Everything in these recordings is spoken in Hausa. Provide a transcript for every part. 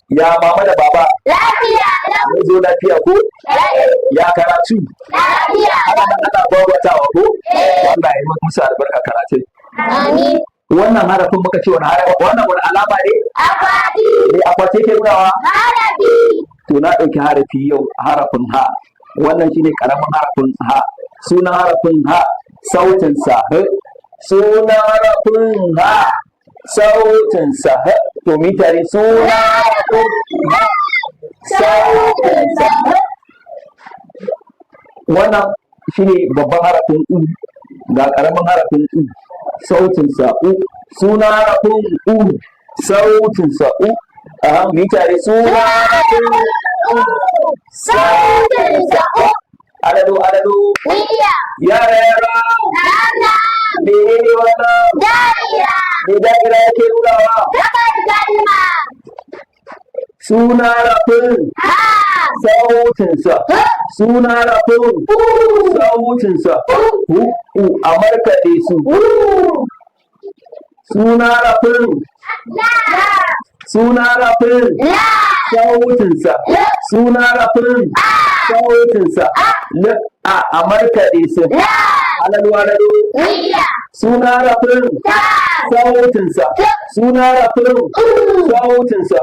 Ya mama da baba? Lafiya lau. Mun zo lafiya ko? Ya karatu? Lafiya. Ana nan ana gwagwatawa ko? Allah ya yi musu albarka karatun. Amin. Wannan harafin muka ce wani harafi, wannan wani alama ne? Akwati. Me akwati yake nunawa? Harafi. To, na ɗauki harafi yau, harafin ha. Wannan shine karamin harafin ha. Sunan harafin ha, sautinsa h. Sunan harafin ha, sautinsa h. To, mi tare: sunan harafin ha, sautinsa h. Wannan shine babban harafin u. Ga karamin harafin u, sautinsa u. Sunan harafin u, sautinsa u. Aha, mi tare: sunan harafin u, Sautinsa u. Alalo, alalo. Wuya. Yara, yara. Rana. Menene wannan? Da'ira. Me da'ira yake nunawa? Gabar kalma. Suna harafin Ha. sautinsa. Suna harafin, sautinsa hu. U, a markaɗe su. Suna harafin. La. Suna harafin, La. sautinsa. Suna harafin, sautinsa l, a, a markaɗe su. La. Alalo, alalo. Wuya. Suna harafin, Ta. sautinsa. Suna harafin, sautinsa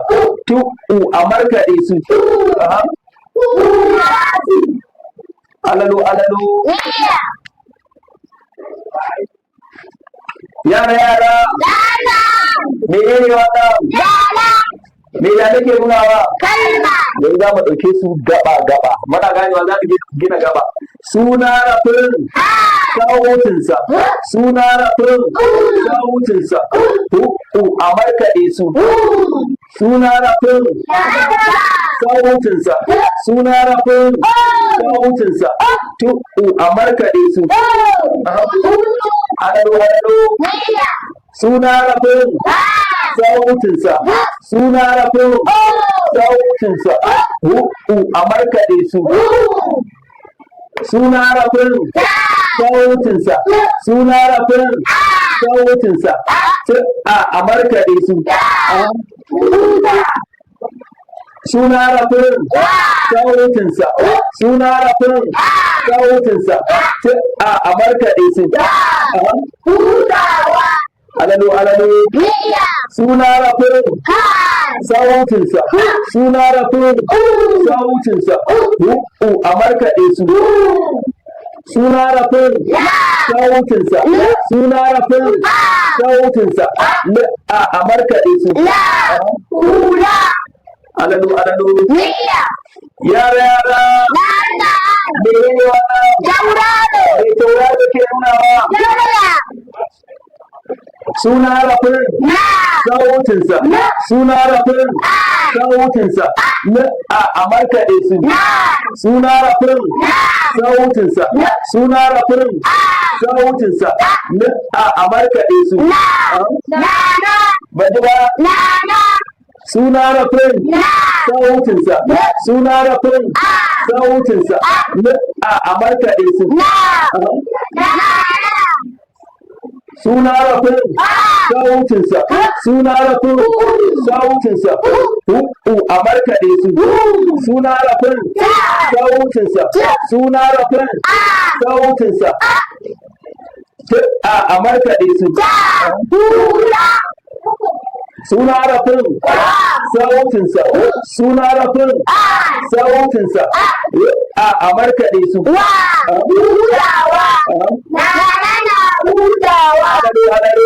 tu, u, a markaɗe su. Aha. Alalo, alalo. Wuya. Yara, yara. Rana. Menene wannan? Dala. Me ya nake nunawa? Kalma. Yanzu za mu ɗauke su gaba gaba. Muna ganewa? Za mu gina gaba. Suna harafin, sautinsa. Suna harafin, sautinsa hu, u, a markaɗe su. Suna harafin, sautinsa. Suna harafin, sautinsa tu, u, a markaɗe su. Alalo, alalo. Wuya. Suna harafin, sautinsa. Suna harafin, sautinsa hu, u, a markaɗe su. Suna harafin, sautinsa. Suna harafin, sautinsa t, a, a markaɗe su. Suna harafin, sautinsa. Suna harafin, sautinsa t, a, a markaɗe su. Hutawa. Alalo, alalo. Wuya. Suna harafin, Ha. sautinsa. Suna harafin, sautinsa hu, u, a markaɗe su. Suna harafin, sautinsa. Suna harafin, sautinsa l, a, a markaɗe su. La. Hula. Alalo, alalo. Wuya. Yara, yara. Rana. Menene wannan? Tauraro. Me tauraro ke nunawa? Jumla. Suna harafin, Na. sautinsa. Suna harafin, sautinsa l, a, a markaɗe su. Na. Suna harafin, sautinsa. Suna harafin, sautinsa l, a, a markaɗe su. Na. Nana. Ban ji ba. Nana. Suna harafin, Na. sautinsa. Suna harafin, sautinsa l, a, a markaɗe su. Na. Nana. Suna harafin, sautinsa. Suna harafin, sautinsa hu, u, a markaɗe su. Suna harafin, sautinsa. Suna harafin, sautinsa t, a, a markaɗe su. Hula. Suna harafin, sautinsa. Suna harafin, sautinsa a, a markaɗe su. Wa. Hutawa. Nana na hutawa. Alalo, alalo.